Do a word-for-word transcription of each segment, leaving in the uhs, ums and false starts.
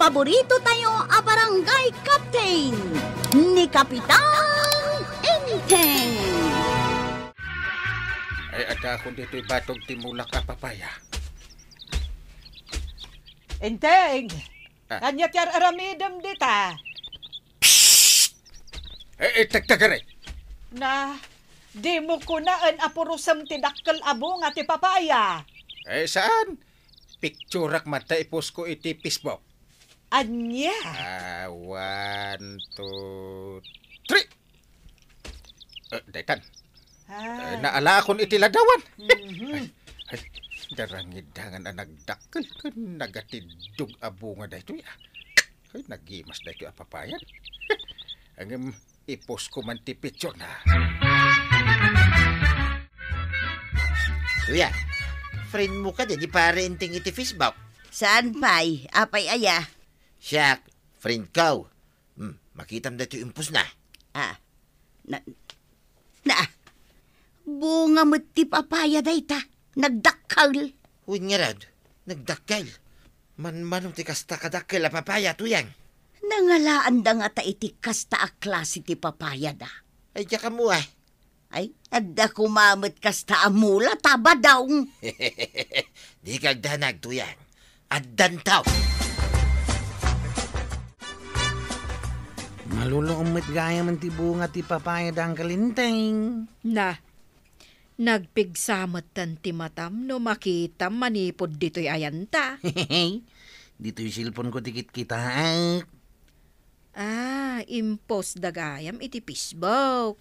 Paborito tayo a barangay captain, ni Kapitan Enteng. Ay, adda akon ditoy batog ti mulak a papaya. Enteng! Ah. Ania ti ar-aramidem dita? Psst! Eh, eh, tagtagari! Na, dimo kunaen a purosem ti dakkel a bunga ti papaya. Eh, saan? Picturak man ta ipost ko iti Facebook. Ania? Ah, one, two, three. Eh, daytan. Ah. Eh, naalakon iti ladawan. Mhm. Ay, ay, darangidangan a nagdakkel ken nagatiddog a bunga daytoy, ah. Ay, nagimas daytoy a papayan. Ngem, ipost ko man ti picture na. Kuya, friend mo kadi ni Pare Enteng iti Facebook? Saan pay? Apay aya? Siak, friend ko. Hmm, makitam daytoy impostna. Ah, na, na, bunga met ti papaya dayta. Nagdakkel. Wen ngarud, nagdakkel. Manmano ti kasta kadakkel a papaya, Tuyang? Nangalaanda ngata iti kasta a klase ti papayada. Ay, diak ammo, ah. Ay, adda koma met kasta a mula, Tabadong. Dika agdanag, Tuyang. Addanto. Maluluom met gayam ti bunga ti papayada, Uncle Enteng. Na, nagpigsa metten ti matam no makitam manipud ditoy ayanta. Ditoy cellphone ko ti kitkitaek. Ah, impostda gayam iti Facebook.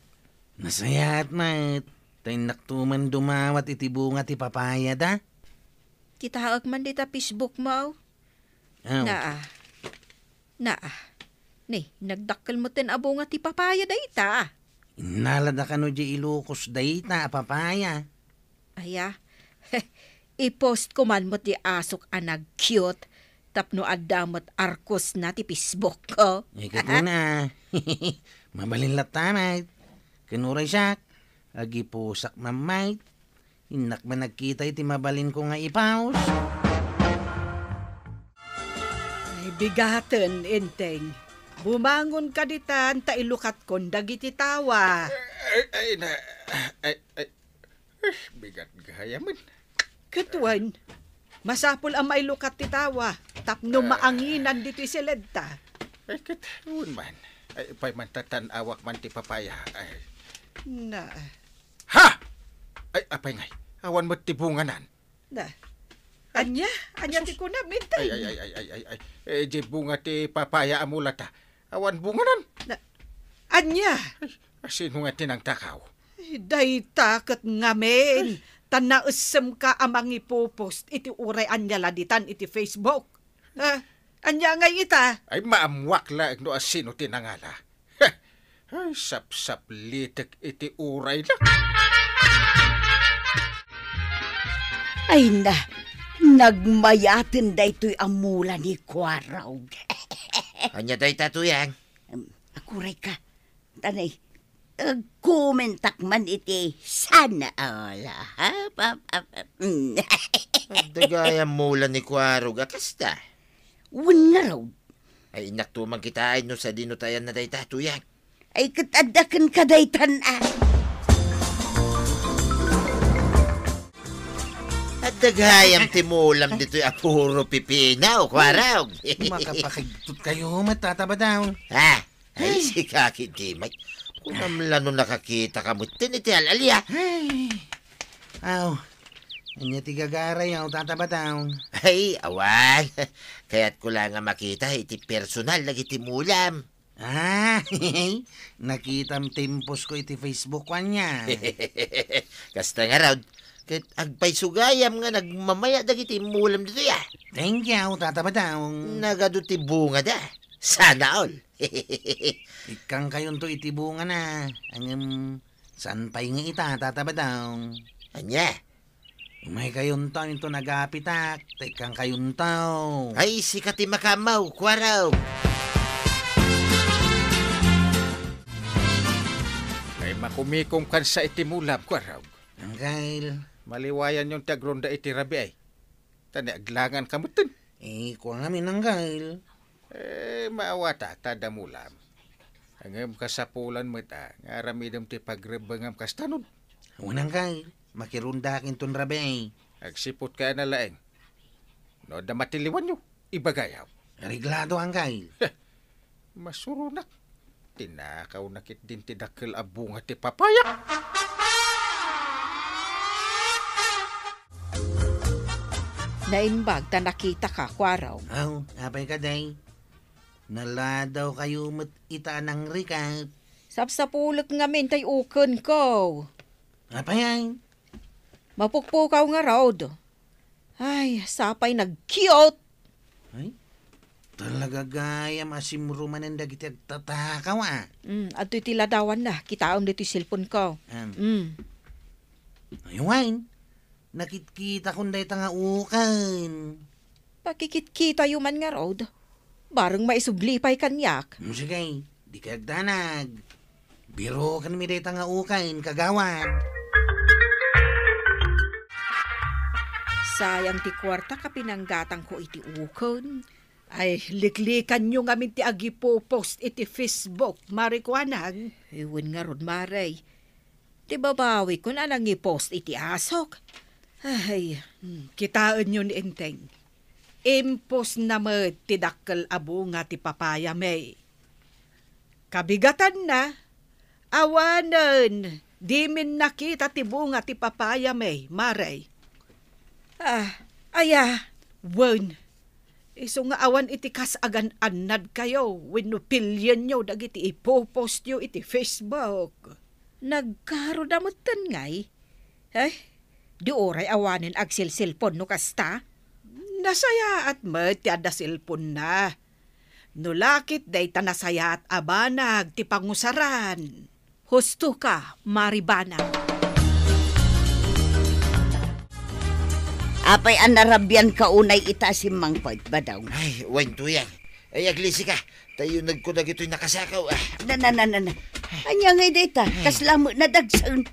Nasayaat met, ta innakto man dumawat iti bunga ti papayada. Kitaek man dita Facebook mo. Aw. Naa. Naa. Ni, nagdakkel metten a bunga ti papaya dayta. Innalada kano diay Ilocos dayta a papaya? Aya, i-post ko man met ti asok a nag-cute tapno adda met arkosna ti Facebook ko. Ay, ket kuna. Mabalin latta met. Ken uray siak, agipusak man met. Innak man nagkita iti mabalinko nga ipaus. Ay, bigaten, Enteng. Bumangon ka ditan ta ilukatkon dagiti tawa. Ay, ay, na, ay, ay, eh, bigat gayamen. Ket wen, masapul a mailukat ti tawa tapno maanginan ditoy siledta. Ay, ket wen man. Ay, pay man tatan-awak man ti papaya. Ay. Na. Ha! Ay, apay ngay, awan met ti bunganan. Na. Ania? Ania ti kunam, Enteng? Ay, ay, ay, ay, ay, ay, ay. Eh, di bunga ti papaya a mulata. Awan bunganan. Na, ania? Ay, asino nga tinangtakaw? Ay, dayta ket ngamin. Ay. Ta naessem ka a mangipopost iti uray ania la ditan iti Facebook. Ah, ania ngay ita? Ay, maammuak laeng no asino ti nangala. Heh! Ay, sapsaplitek iti uray na. Ay na, nagmayaten daytoy a mula ni Kuarog. Ania dayta, Tuyang? Em, aguray ka. Tanay, agkomentak man iti sana all, ha? Pa, pa, pa, mm. Adda gayam mula ni Kuarog a kasta. Wen ngarud. Ay, innakto man kitaen no sadino ti ayanna dayta, Tuyang. Ay, ket adda kenka daytan, a. Adda gayam ti mulam ditoy a puro pipino, Kuarog. Makapakigtot kayo met, Tata Badong. Ha? Ay, ay. Sika ketdi met. Kunam la no nakakita ka met iti al-alia. Ay. Aw, ania ti gagarayaw, Tata Badong? Ay, awan. Kayatko la nga makita iti personal dagiti mulam. Ah, nakitam ti impostko iti Facebook ania. Kasta ngarud, ket agpayso gayam nga nagmamaya dagiti mulam ditoy, a. Thank you, Tata Badong. Nagadu ti bungada. Sana all. Ikkankayonto iti bungana. Ngem, saan pay nga ita, Tata Badong? Ania? Umaykayonto inton agapitak, ta ikkankayonto. Ay, sika ti makaammo, Kuarog. Ay, makumikom kansa iti mulam, Kuarog. Angkel. Maliwayanyon ti agronda iti rabii, ay. Ta ni aglangan ka metten. Eh, kua ngamin, Angkel. Eh, maawatak ta adda mulam. Ngem kasapulan met a nga aramidem ti pagrebbengam kasta, no? Wen, angkel, makirondak inton rabii. Agsiput kayana laeng. No adda matiliwanyo, ibagayo. Areglado, angkel. Masuronak. Tinakawna ketdin ti dakkel a bunga ti papaya. Naimbag ta nakitaka, Kuarog. Aw, apay kadi? Naladawkayo met ita a nangrigat. Sapsapulek ngamin tay ukenko. Apay ay? Mapukpukaw ngarud. Ay, sapay nagkiot. Ay, talaga gayam a simrumanen dagiti agtatakaw, a. Mm, adtoy ti ladawanna. Kitaem ditoy cellphone-ko. Am. Mm. Ay, wen, nakitkitakon dayta nga uken. Pakikitkitayo man ngarud. Bareng maisubli pay kaniak. Mm, sige, dikay agdanag. Birokenmi dayta nga uken, kagawad. Sayang ti kuarta a pinanggatangko iti uken. Ay, liklikanyo ngamin ti agipopost iti Facebook, Mare Kuanang. Wen ngarud, Mare. Ti babawikon a nangipost iti asok. Ay, hmm, kitaenyo ni Enteng. Impostna met ti dakkel a bunga ti papayami. Kabigatanna, awanen dimin nakita ti bunga ti papayami, Mare. Ah, aya, wen. Isu nga awan iti kas-agan-annadkayo wenno pilienyo dagiti ipopostyo iti Facebook. Nagkaroda metten ngay. Eh, di uray awanen agselselpon no kasta? Nasayaat met ti adda selponna. No lakit dayta nasayaat a banag ti pangusaran. Husto ka, Mare Banag. Apay a narabian ka unay ita a simmangpet, Badong? Ay, wen, Tuyang. Ay, aglisi ka. Tayunegko dagitoy nakasakaw, a. Na, na, na, na, na. Ania ngay dayta? Ay. Kasla met nadagsen.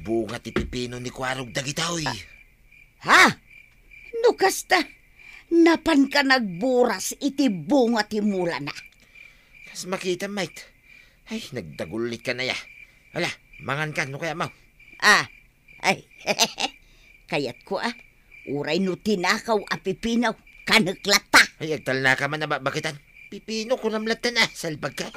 Bunga ti pipino ni Kuarog dagitoy. A, ha? No kasta, napanka nagburas iti bunga ti mulana. Kas makitam, mate. Ay, nagdagullitka aya. Ala, manganka no kayatmo. A, ay, kayatko, a. Uray no tinakaw a pipino, kanek latta. Ay, agtalnaka man a babakitan. Pipino, kunam latta, a. Salbagka.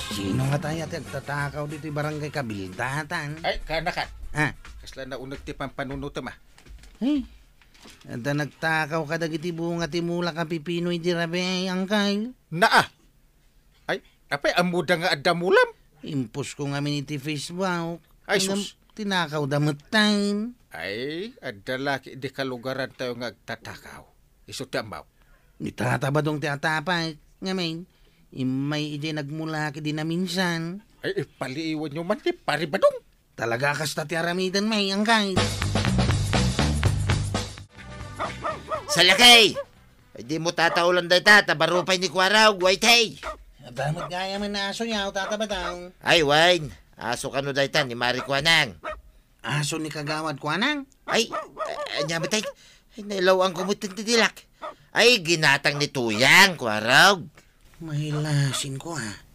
Sino ngata aya ti agtatakaw ditoy barangay Kabildatan? Ay, kaanakan. A. Kasla nauneg ti pampanunotem, a. Ay, adda nagtakaw kadagiti bunga ti mulak a pipino idi rabii, angkel. Naa. Ay, apay, ammoda nga adda mulam? Impost ko ngamin iti Facebook. Ay, ngem sus. Tinakawda metten. Ay, adda la ketdi kalugarantayo nga agtatakaw. Isu ti ammok. Ni Tata Badong ti atapek. Ngamin, immay idiay nagmula ketdi naminsan. Ay, ipaliiwanyo man ti Pari Badong. Talaga a kasta ti aramiden, may angkay. Salakay! Ay, dimo tataulan dayta, ta baro pay ni Kuarog, way tay! Adda met gayam nga asoyo, Tata Badong. Ay, wen, aso kano dayta ni Mari Kuanang? Aso ni Kagawad Kuanang? Ay, a-, ania met ay? Ay, nailaw-an ko met ti dilak. Ay, ginatang ni Tuyang, Kuarog. Mailasin ko, a.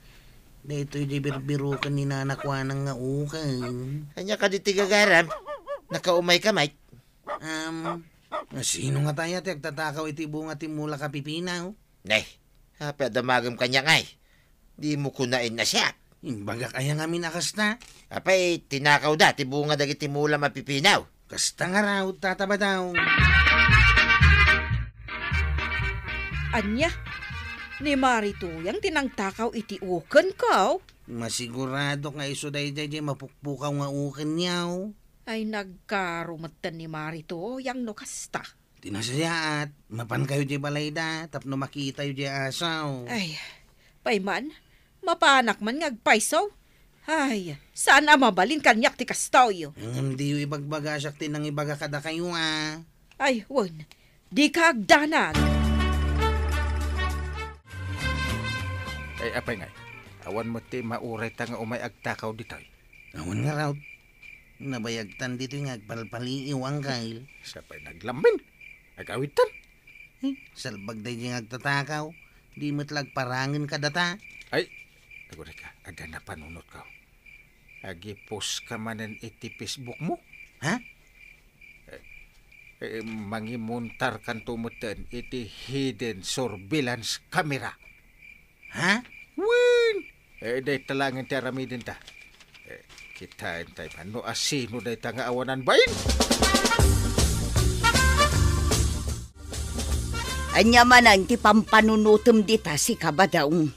Daytoy di birbiroken ni Nana Kuanang nga uken. Ania kadi ti gagaram? Nakaumay ka, Mike? Um, sino ngata aya ti agtatakaw iti bunga ti mulak a pipino? Nay, apay a damagem kaniak, ay? Dimo kunaen a siak. Imbagak aya ngamin a kasta? Apay, tinakawda ti bunga dagiti mulam a pipino. Kasta ngarud, Tata Badong. Ania? Ni Mari Tuyang ti nangtakaw iti ukenko? Masiguradok nga isu daydiay diay mapukpukaw nga ukenyo. Ay, nagkaro metten ni Mari Tuyang no kasta. Ti nasayaat, mapankayo diay balayda tapno makitayo diay aso. Ay, pay man, mapanak man nga agpayso. Ay, saan a mabalin kaniak ti kastoy. Ngem diyo ibagbaga siak ti nangibaga kadakayo, a. Ay, wen, dika agdanag. Ay, apay ngay, awan met ti maurayta nga umay agtakaw ditoy. Awan ngarud. Nabayagtan ditoy nga agpalpaliiw, angkel. Siya pay naglamin. Agawidtan. Eh, salbag daydi nga agtatakaw. Di met la agparangen kadata. Ay, agurayka, adda napanunotko. Agipost ka manen iti Facebook mo? Ha? Eh, eh, mangimontarkanto metten iti hidden surveillance camera. Ha? Wen! Eh, dayta laengen ti aramidenta. Eh, kitaentayo man no asino dayta nga awanan bain. Ania manen ti pampanunotem dita, sika, Badong?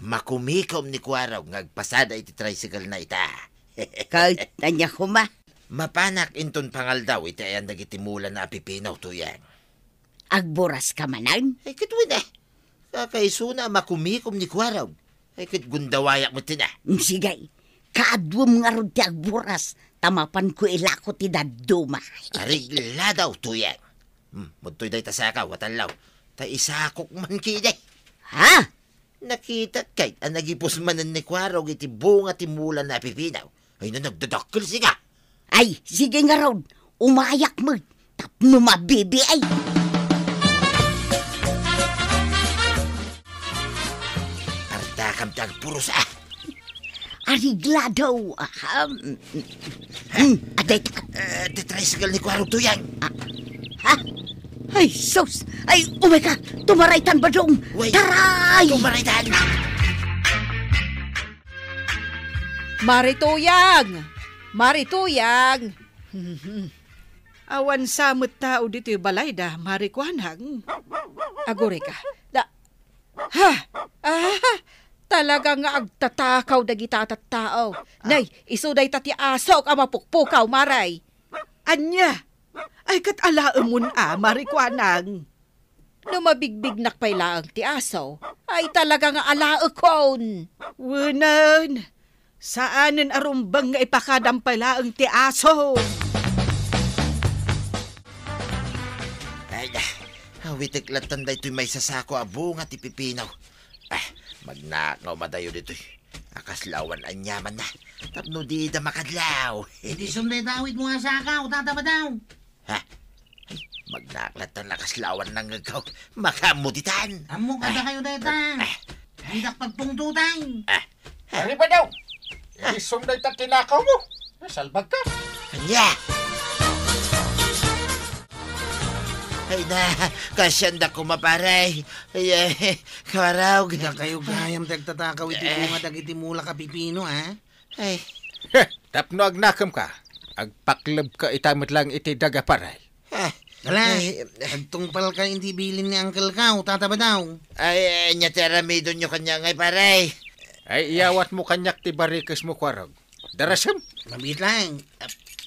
Makumikom ni Kuarog nga agpasada iti tricycle na ita. Ket ania koma? Mapanak inton pangaldaw iti ayan dagiti mula na a pipino, Tuyang. Agburas ka manen? Ay, ket wen, eh. Kakaisuna a makumikom ni Kuarog. Ay, ket gundawayak met tina. Mm, sige. Kaaduem ngarud ti agburas, ta mapanko ilako ti dadduma. Aregladaw, Tuyang. Hmm, mudtoy dayta sakaw, atallaw. Ta isakok man kidi. Ha? Nakitak kay a nagipus manen ni Kuarog iti bunga ti mula na pipino. Ay, na nagdadakkel, sika. Ay, sige ngarud. Umayak met. Tapno mabibi ay. Ardakam ti agpuros, ah. Areglado. Aha. Hmm, adayta. Eh, ti tricycle ni Kuarog, Tuyang. Ah. Ha? Ay, sus! Ay, umay ka! Tumaraytan, Badong! Way, Taray! Tumaraytan! Marituyang! Marituyang! Awan sa met tao ditoy balayda, Mari Kuanang. Agurayka. Da, ha? Ah, talaga nga agtatakaw dagita a tattao. Nay, isu dayta ti asok a mapukpukaw, Maray. Ania? Ay, ket alaemon a, Mari Kuanang. No mabigbignak pay laeng ti aso, ay talaga nga alaekon. Wenen, saanen a rumbeng nga ipakadam pay laeng ti aso. Ay, awitek lattan daytoy maisasako a bunga ti pipino. Ah, magnak nga umadayo ditoy. Akasla awan aniamanna. Tapno dida makadlaw. Iti sumday dawit mo nga sakaw, Tata Badaw. Ha? Ay, magnak lattan a kasla awan nangngegko. Makaammo ditan. Ammo kada kayo dayta. Ah. Didak pagpungtutan. Ah. Arriba daw. Isum dayta tinakaw mo. Salbag ka. Ania? Ay na, kasianda koma, pare. Ay, ay, Kuarog. Dakayo gayam ti agtatakaw iti bunga dagiti mula a pipino, ha? Ay. Heh, tapno agnakem ka, agpakleb ka ita met lang iti daga, pare. Ah, ala, ay, agtungpal ka iti bilin ni Uncle Kao, Tata Badaw. Ay, ania ti aramidonyo kaniak ngay, pare? Ay, iyawat mo kaniak ti barikes mo, Kuarog. Darasem. Mabit lang.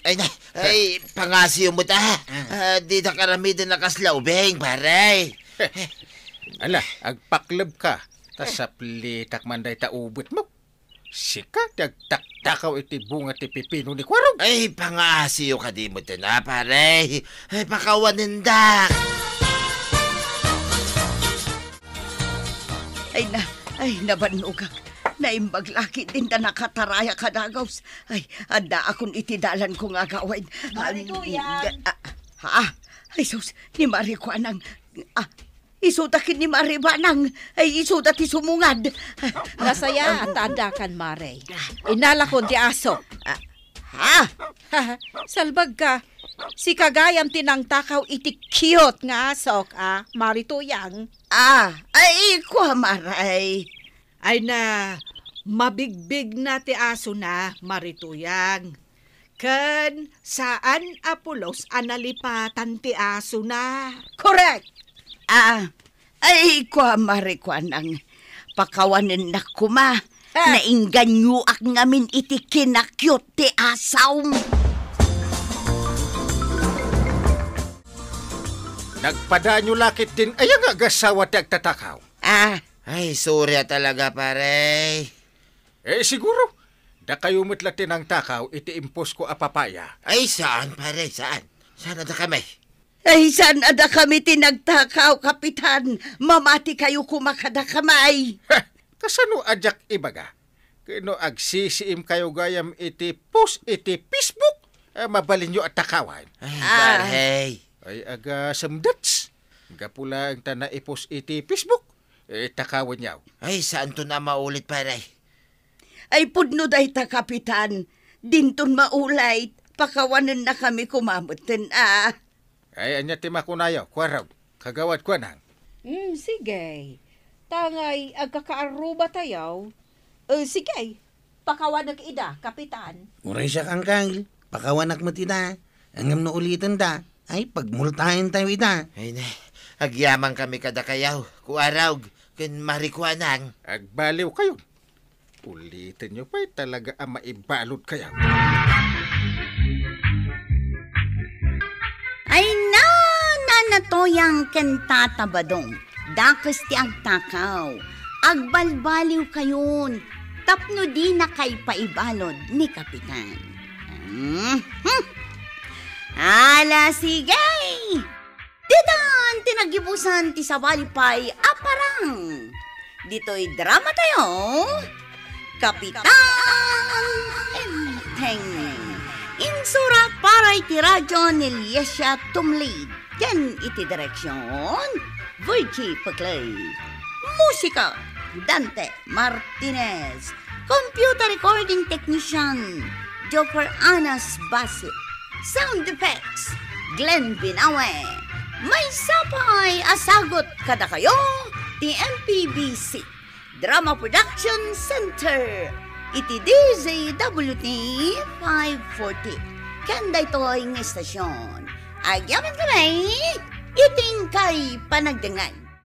Ay, na, ay, pangasiyo mo ta. Ah. Ah, didak aramiden a kasla ubing, pare. Ala, agpakleb ka. Ta saplitak man dayta ubet mo. Sika ti agtaktakaw iti bunga ti pipino ni Kuarog. Ay, pangaasiyo kadi met ita, pare. Ay, pakawanendak. Ay na, ay, nabannogak. Naimbag la ketdin ta nakatarayak a dagaws. Ay, addaakon iti dalanko nga agawid. Mari Tuyang. Ah, ha? Ay, sus, ni Mari Kuanang. Ah, isuda ken ni Mari Banang. Ay, isuda ti sumungad. Nasayaat ta addakan, Mari. Inalakon ti aso. Ah, ha? Salbag ka. Sika gayam ti nangtakaw iti cute nga asok, a, Mari Tuyang. Ah, ay, kua, Maray. Ay na, mabigbigna ti asona, Mari Tuyang. Ken saan a pulos a nalipatan ti asona. Correct! Ah, ay, kua, Mari Kuanang, pakawanennak koma. Ah. Nainganyoak ngamin iti kinakyot ti asawm. Nagpadayo la ketdin aya nga agasawa ti agtatakaw? Ah. Ay, sorry a talaga, pare. Eh, siguro, dakayo met la ti nangtakaw iti imposko a papaya. Ay, saan, pare, saan? Saan a dakami? Ay, saan a dakami ti nagtakaw, Kapitan? Mamati kayo koma kadakami. Heh, kasano a diak ibaga? Ket no agsisiim kayo gayam iti post iti Facebook, eh, mabalinyo a takawan. Ay, ah, pare. Ay, aga, sumdets. Gapu laeng ta naipos iti Facebook. Eh, takawenyo. Ay, saanton a maulit, pare. Ay, pudno dayta, Kapitan. Dinton maulit, pakawanennakami koma metten, a. Ay, ania ti makunayo, Kuarog? Kagawad Kuanang? Hmm, sige. Tangay, agkakaarrubatayo. Eh, sige. Pakawanek ida, Kapitan. Uray siak, Angkel. Pakawanak met ida. Ngem no ulitenda, ay, pagmultaentayo ida. Ay, ne. Agyamankami kadakayo, Kuarog, ken Mari Kuanang. Agbaliwkayo. Ulitenyo pay talaga a maibaludkayo. Ay, na, Nana Toyang ken Tata Badong, dakes ti agtakaw. Agbalbaliwkayon tapno dinakay paibalud ni Kapitan. Mhm. Ala, sige! Ditan ti naggibusan ti sabali pay a parang. Ditoy dramatayo, Kapitan Enteng. Insura para iti radyo ni Liesia Tumlid. Ken iti direksyon, Virgie Peclay. Musika, Dante Martinez. Computer recording technician, Joker Anas Basit. Sound effects, Glenn Binawe. Maysa pay a sagut kadakayo ti M P B C Drama Production Center iti D Z W T five forty. Ken daytoy nga istasyon, agyamankami iti inkay panagdengngeg.